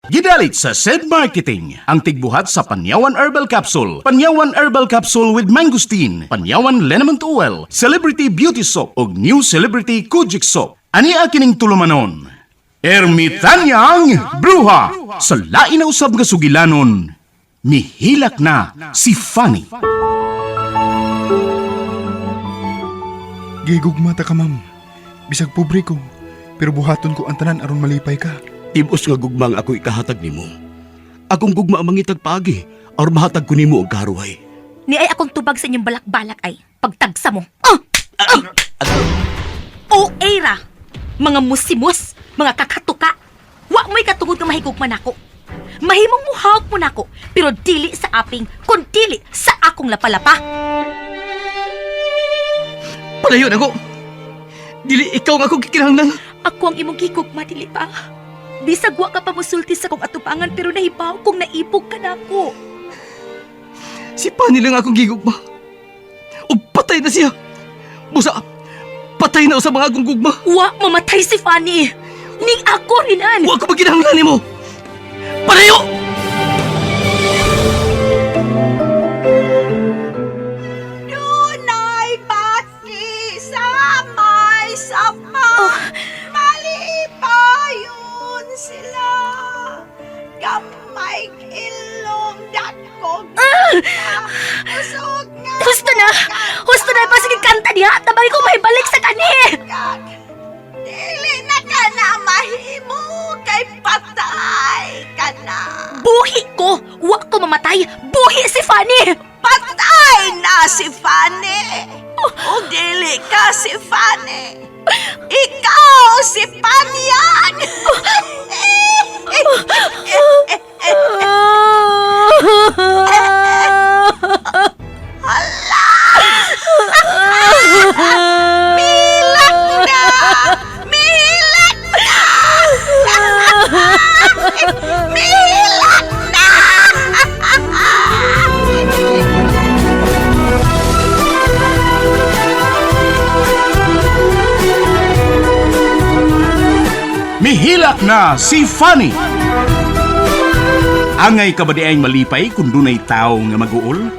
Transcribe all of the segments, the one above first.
Gidalit sa SED Marketing, ang tigbuhat sa Panyawan Herbal Capsule, Panyawan Herbal Capsule with Mangosteen, Panyawan Liniment Oil, Celebrity Beauty Soap, ug New Celebrity Kojic Soap. Ani kining tulumanon? Ermitanyang Bruha! Sa lain na usab nga sugilanon, mihilak na si Fanny. Gigugma ta ka, ma'am. Bisag pobre ko, pero buhaton ko ang tanan aron malipay ka. Tibos nga gugma ang ako ikahatag nimo. Akong gugma ang mangitag paagi aron mahatag ko nimo ang karuhay. Ni ay akong tubag sa inyong balak-balak ay pagtagsa mo. Ah! Ah! O era, mga musimus, mga kakatuka. Wa mo'y katungod nga mahigugma nako. Mahimong muhawak mo nako, pero dili sa aping, kun dili sa akong lapalapa. Palayo na ko. Dili ikaw nga akong gikinahanglan. Ako ang imong gigugma, dili ba? Bisag wa ka pa musulti sa kong atubangan pero nahibaw kung naibog ka nako. Si Pani lang akong gigugma. Ug patay na siya. Busa, patay na sa mga akong gugma. Wa mamatay si Fanny. Ning ako rinan. Wa ko maginahanglan nimo. Palayo! Dunay bati sa may sapa. Malipayon sila. Gamay ilong dakog. Usog nga. Husto na! Husto na! Pasige kanta diha! Tabagi ko may balik sa kani! Kag, dili na ka na mahimo kay patay ka na. Buhi ko! Wa ko mamatay! Buhi si Fanny! Patay na si Fanny. O dili ka si Fanny. Ikaw si Panyang. Milak na! Milak na! Milak na! Mihilak na si Fanny. Angay ka ba di ay malipay kung dunay tao nga mag-uol?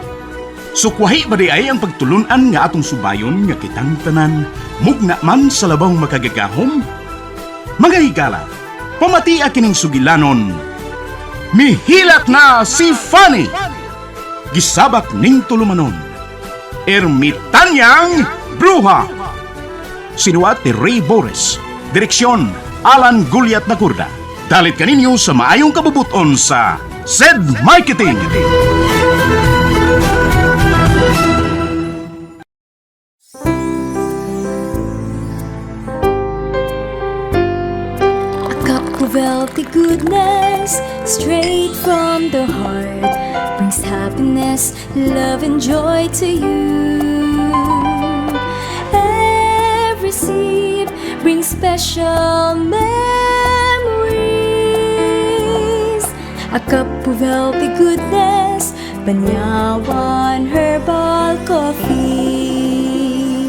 Sukwahi ba di ay ang pagtulunan nga atong subayon nga kitang tanan, mugna man sa labang makagagahom? Mga higala, pamatia kining sugilanon. Mihilak na si Fanny! Gisabak ning tulumanon. Ermitanyang Bruha! Sinuat ni Ray Boris. Direksyon, Alan Guliat Nakurda. Dalit kaninyo sa maayong kabubuton sa SED Marketing. A cup of healthy goodness, straight from the heart, brings happiness, love, and joy to you. Every sip brings special memories. A cup of healthy goodness, Panyawan Herbal Coffee.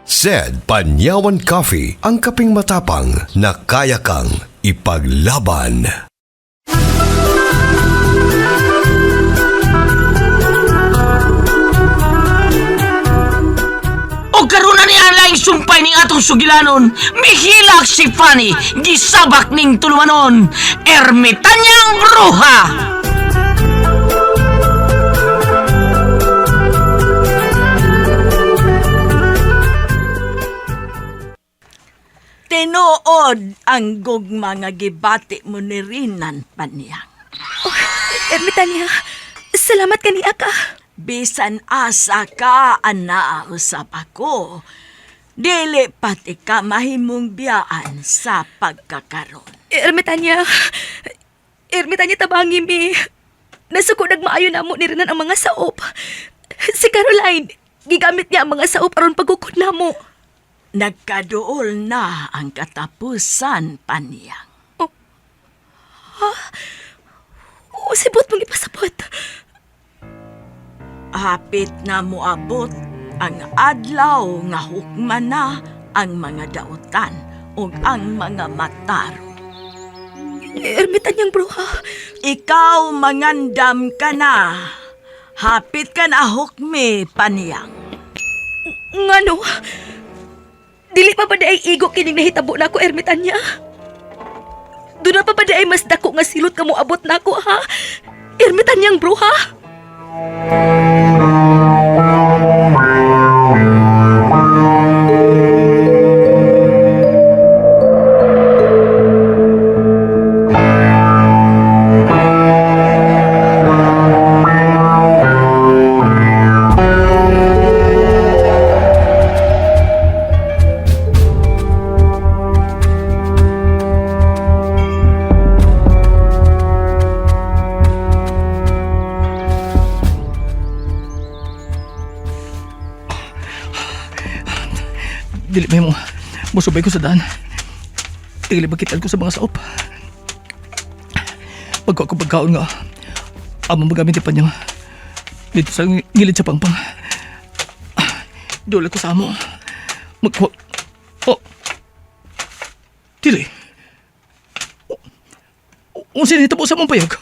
Said Panyawan Coffee, ang kaping matapang na kaya kang ipaglaban. O karon na ni ang sumpay ning atong sugilanon. Mihilak si Fanny, gisabak ning tulumanon. Ermitanyang Bruha! Tinuod ang gugma nga gibati mo ni Rinan Panyang. Ermitanya, salamat kaniya ka. Bisan asa ka, ana usap ako. Dili pati ka mahimong biyaan sa pagkakaron. Ermitanya, Ermitanya tabangi mi. Nasuko nagmaayo na mo ni Renan ang mga saop. Si Caroline, gigamit niya ang mga saop aron pagukod namo. Nagkaduol na ang katapusan, Panyang. O sibot mong ipasabot. Hapit na moabot ang adlaw nga hukma na ang mga dautan ug ang mga mataro. Ermitanyang bruha. Ikaw mangandam ka na. Hapit ka na hukmi, Paniyang. Ngano? Dili pa ba di ay igo kining nahitabo na ako, Ermitanya? Doon na pa ba di ay mas dako nga silot ka moabot na ako, ha? Ermitanyang bruha? Dili may mo. Musubay ko sa daan. Tigli magkitaan ko sa mga saop. Pagka ko pagkaon nga, among magamit pa niya. Dito sa ngilid sa pangpang. Dula ko sa amo. Magkuha. Oh. Dili. Unsa nito po sa mong payag?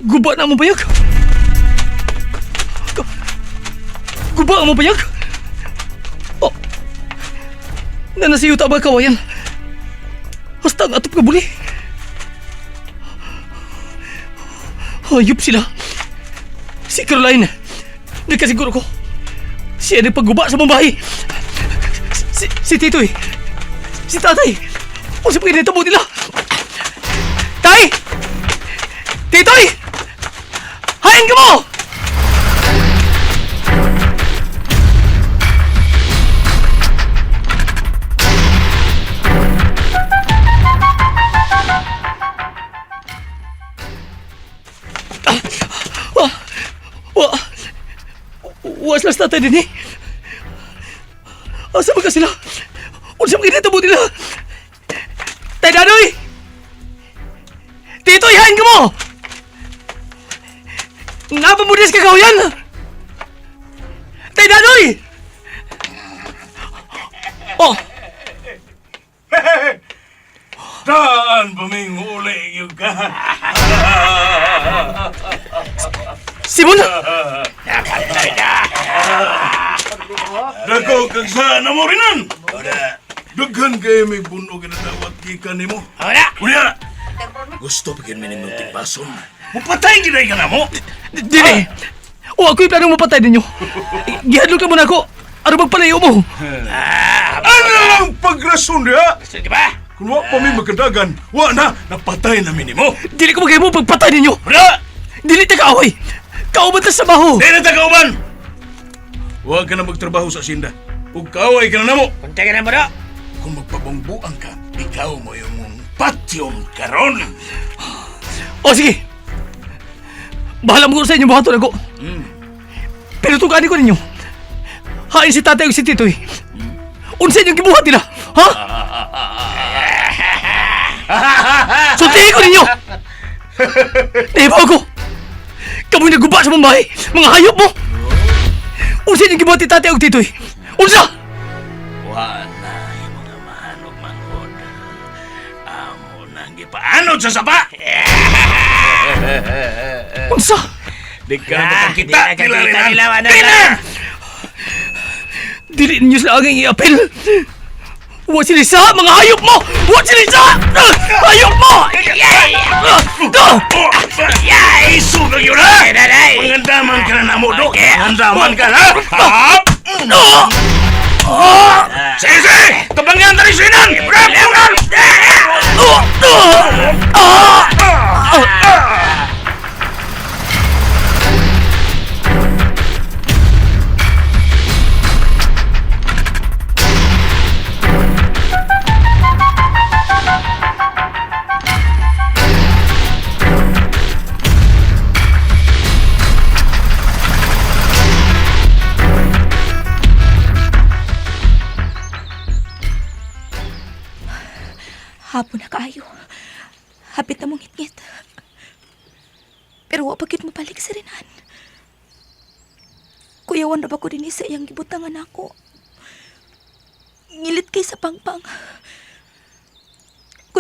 Guba na mong payag? Guba ang mong payag? Oh. Nanasiyuta ba kawayan? Hasta ang atop kabuli. Hayop sila. Si Caroline. Nagkasiguro ko. Siya nagpagguba sa mong bahay. Si Titoy. Si Tatay. O sa pagkinita mo nila. Tay! Titoy! Hain ka mo! Wa! Wa! Wa sila sa tatay din eh. Asa ba ka sila? Unsa man kinita mo nila? Tay Danoy! Tito, ihain ka mo! Nga ba mo dis kagawayan? Tay Danoy! Oh! Daan pa ming uli yung ka. Simon! Dako kag sa na mo rinan. Daghan kayo may puno ginadawat gikan nimo. Wala! Unya! Gusto pa gyud mi nimong tigbason. Mupatay gyud ay ka na mo. Dili! O ako'y planong mapatay ninyo. Gihadlok na mo na ako. Ano magpalayo mo? Ano lang pagrason diha? Sige ba? Kung wa pa mi magkadagan, wa na napatay na mi nimo. Dili ko maghimo pagpatay ninyo. Wala! Dili ta kaaway. Kauban ta sa baho. Di na ta kauban. Wa ka na magtrabaho sa asinda. Ug kaaway ka na namo. Punta ka na mo do. Kung magpabongbuang ka, ikaw mo yung mong patyon karon. O sige. Bahala mo sa inyo buhaton ako. Pero tugani ko ninyo. Hain si tatay ug si titoy. Unsa inyong gibuhat nila? Ha? Sultihin ko ninyo! Nahibaw ko! Kamoy naguba sa mong bahay! Mga hayop mo! Unsa inyong gibuhat ni tatay ug titoy? Unsa? Wa na imong amahan og manghod. Amo nang gipaanod sa sapa. Unsa? Di ka na makakita Ah, di na nila kakita rinan. nila, wala Di na! Dili ninyo sila ang i-apel! Wa sila sa mga hayop mo! Wa sila sa hayop mo! Yay! Sugag yun ha! Pangandaman ka na namo, do! Pangandaman ka na! Hap! Sige, sige! Tabangyan ta ni Sinan! Hapon na kaayo. Hapit na mong ngitngit. Pero wa pa gyud mabalik si Renan. Kuyawan na ba ko din sa iyang gibutangan ako? Ngilit kay sa pangpang.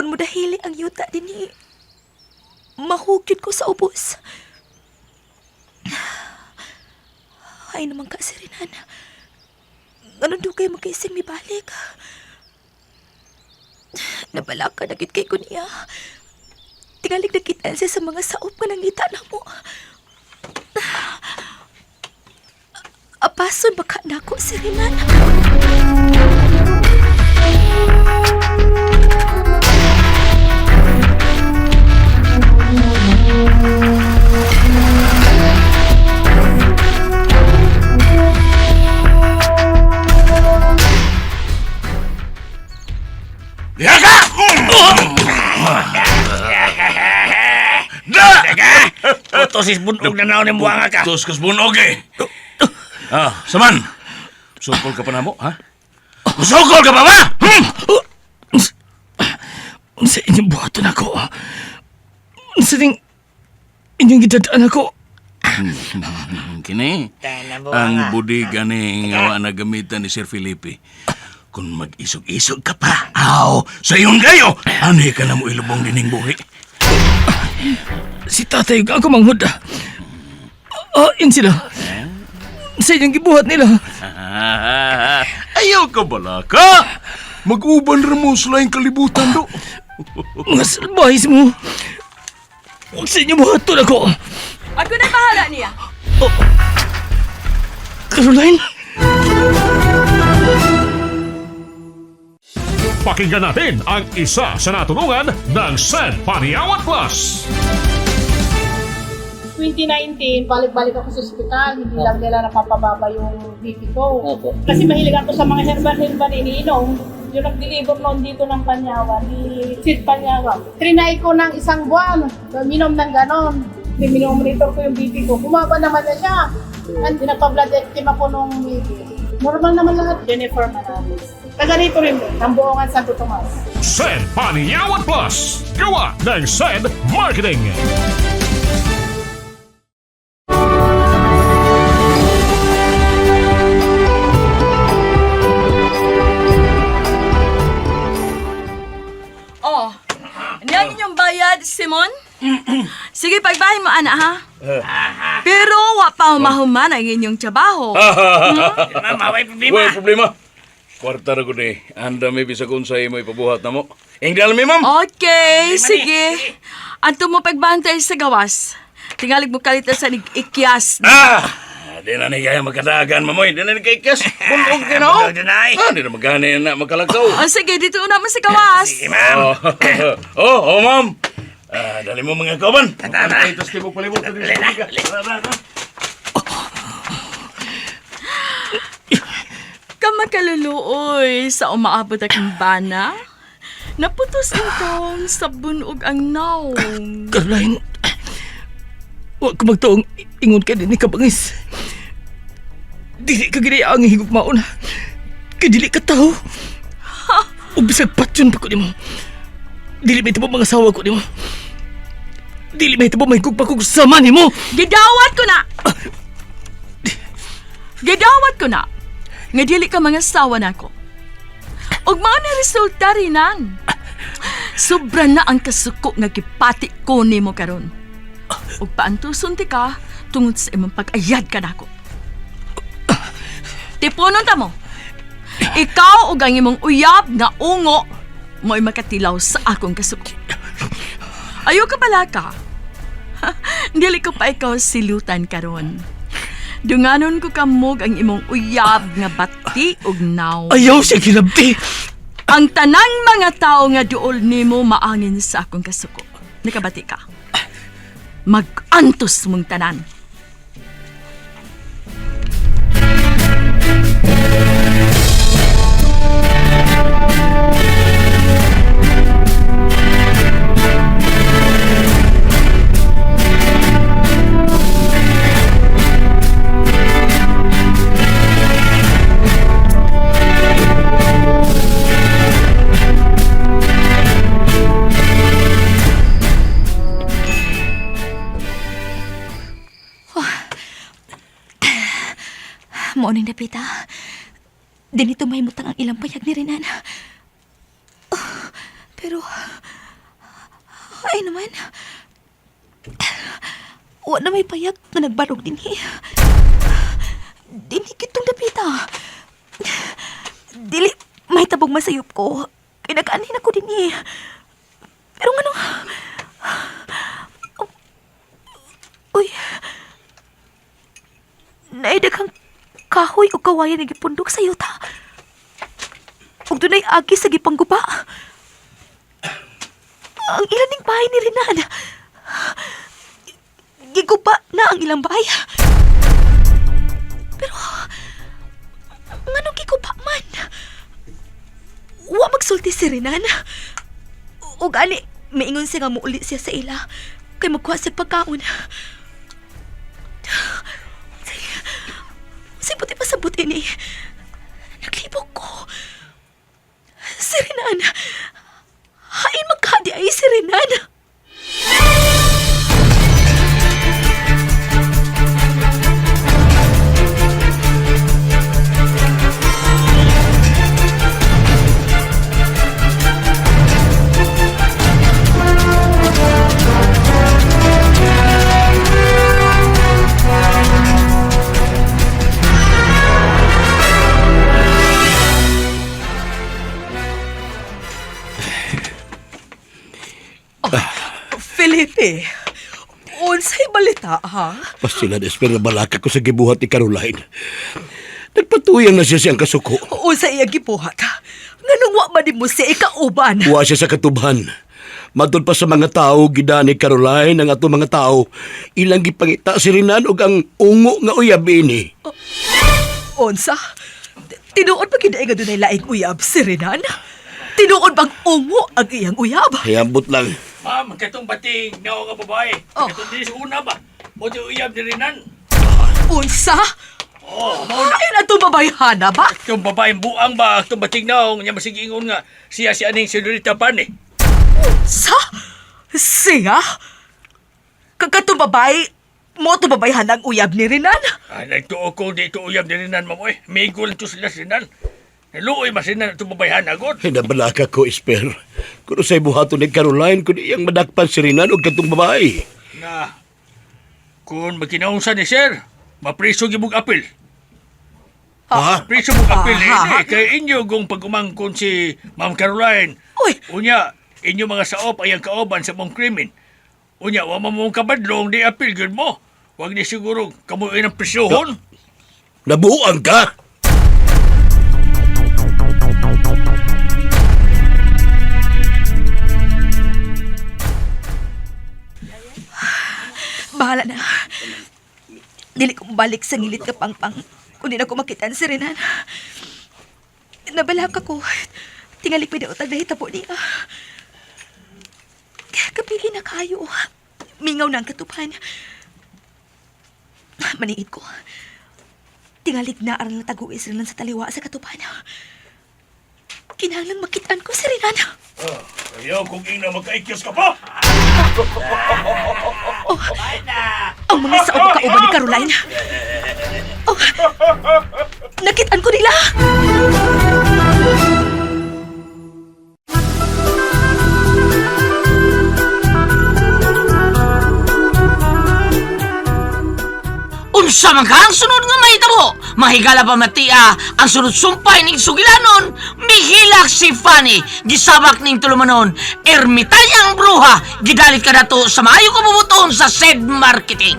Kung mo dahili ang yuta dinhi, mahugyod ko sa ubos. Ay naman ka, si Renan. Anong dugay magkaising mibalik? Nabalaka na gid kay ko niya. Tingalig nakitaan siya sa mga saop nga nangita na mo. Apason baka nako si Renan. Diha ka! Da! Utos is bunog na naon ni buwanga ka. Tos kas bunog eh. Ah, saman. Sukol ka pa na mo, ha? Sukol ka pa ba? Hmm? Unsa inyong buhaton ako? Unsa ning inyong gidadaan ako? Kini, ang budiga ni nga wa nagamitan ni Sir Felipe. Kung mag-isog-isog ka pa, aw, sayon kayo! Ani ka na mo ilubong dining buhi. Si tatay ug ako manghud. Ah, sila. Sa inyong gibuhat nila. Ayaw ka bala ka! Mag-uban ra mo sa laing kalibutan do. Mga salbahis mo. Unsa inyong buhaton ako? Ako na bahala niya. Caroline? Pakinggan natin ang isa sa natulungan ng San Paniawan Plus. 2019, balik-balik ako sa ospital, hindi lang nila napapababa yung BP ko. Kasi mahilig ako sa mga herbal-herbal iniinom. Yung nag-deliver noon dito ng Panyawan, ni Sid Panyawan. Trinay ko ng isang buwan, minom ng ganon. Minomonitor ko yung BP ko. Bumaba naman na siya. And pinapa-blood team ako nung BP. Normal naman lahat. Jennifer Manalis. Taga rito rin, ng Buongan Santo Tomas. San Paniawan Plus. Gawa ng San Marketing. Oh, niya inyong bayad, Simon? Sige, pagbahin mo, ana, ha? Pero wa pa humahuman ang inyong trabaho. Ma'am, way problema. Well, problema. Kwarta ra gud eh. Anda may bisag unsay mo ipabuhat na mo. Ingdal mi, ma'am. Okay, sige. Anto mo pagbantay sa gawas. Tingalig mo kalita sa ikyas. Ah! Di na ni kaya magkadagan, mamoy. Di na ni kaya ikas. Bunog ka na, oh. Bunog na, eh. Ah, di na magani na makalakaw. Oh, sige, dito una mo sa gawas. Sige, ma'am. Oh, oh, oh, ma'am. Ah, dali mo mga kauban. Tama. Ito sa tibok palibot. Dali na, dali. Kamakaluluoy sa umaabot akong bana. Naputos intong sa bunog ang naong. Caroline, wa ko magtuong ingon ka din ni kabangis. Dili ka ginaya ang higugmaon. Kay dili ka tao. Ug bisag patyon pa ko nimo. Dili may tabo mga asawa ko nimo. Dili may tabo mahigugma ko sama nimo. Gidawat ko na! Gidawat ko na! Nga dili ka mga sawa nako. Ug mao na resulta rinan. Sobra na ang kasuko nga gipati ko nimo karon. Ug paantuson ti ka tungod sa imong pag-ayad kanako. Tipunon ta mo. Ikaw ug ang imong uyab nga ungo mo'y makatilaw sa akong kasuko. Ayaw ka pala ka. Dili ko pa ikaw silutan karon. Dunganon ko kamog ang imong uyab nga bati ug naw. Ayaw siya kilabti. Ang tanang mga tao nga duol nimo maangin sa akong kasuko. Nakabati ka. Mag-antos mong tanan. Mo ning napita. Dinito mahimutang ang ilang payag ni Renan. Oh, pero Ay naman. Wa na may payag nga nagbarog dinhi. Dinhi kitong dapita. Dili may tabog masayop ko. Kay nag-anhin ako dinhi. Pero ngano? Uy. Naay daghang kahoy o kawayan nga gipundok sa yuta. Ug dunay agi sa gipangguba. Ang ilan ning bahay ni Renan. Giguba na ang ilang bahay. Pero, nganong giguba man? Wa magsulti si Renan. O gani, miingon siya nga muuli siya sa ila. Kay magkuha siya pagkaon. Say, buti pa sa buti ni. Naglibog ko. Si Renan. Hain magkadi ay si Renan. Felipe, unsay balita ha? Pasila na espera balaka ko sa gibuhat ni Caroline. Nagpatuyang na siya siyang kasuko. Unsa iya gibuhat? Nganong wa man nimo siya ikauban? Wa siya sa katubhan. Matod pa sa mga tao, gida ni Caroline ang ato mga tao, ilang gipangita si Renan og ang ungo nga uyab ini. Unsa? Tinuod ba gid nga dunay laing uyab si Renan? Tinuod bang ungo ang iyang uyab? Hayambot lang. Ma'am, katong bating nao nga babae. Oh. Katong diri sa una ba? Mo di uyab ni Renan. Unsa? Oh, mao na. Ay na to babayhana ba? Katong babaeng buang ba, katong bating naong nya masigingon nga siya si aning Senyorita Pani. Sa? Siya? Katong babae, mo to babayhana ang uyab ni Renan? Ay, nagtuo ko dito uyab ni Renan, ma'am. Oy, migol to sila si Renan. Naluoy ba si Renan itong babayhan agod? Ay, nabalaka ko, Esper. Kuno sa'y buhaton ni Caroline, kun iyang madakpan si Renan og katong babae. Na, kung magkinaunsa ni sir, mapriso gibog apil. Ha? Priso mong apil Ah. eh, kay inyo gong pagumangkon si Ma'am Caroline. Uy! Unya, inyo mga saop ay ang kaoban sa mong krimen. Unya, wa man mong kabadlong di apil gyud mo. Wag ni siguro kamuin ang prisyohon. Nabuang ka! Bahala na. Dili ko balik sa ngilit ka pangpang. Kundi na ko makitaan si Renan. Nabalak ako. Tingali pwede utag nahitabo niya. Kapili na kayo. Mingaw na ang katupan. Maniid ko. Tingalig na aral na taguis si Renan sa taliwa sa katupan. Kinahanglang makitaan ko si Renan. Ayaw kung ina magkaikyos ka pa. Ang mga saob kauban ni Caroline. Oh, nakitaan ko nila. Unsa man ka ang sunod nga mahitabo? Mahigala pa matia ang sunod sumpay ning sugilanon, mihilak si Fanny, gisabak ning tulumanon, ermitanyang bruha, gidalit ka nato sa maayo kabubuton sa said marketing.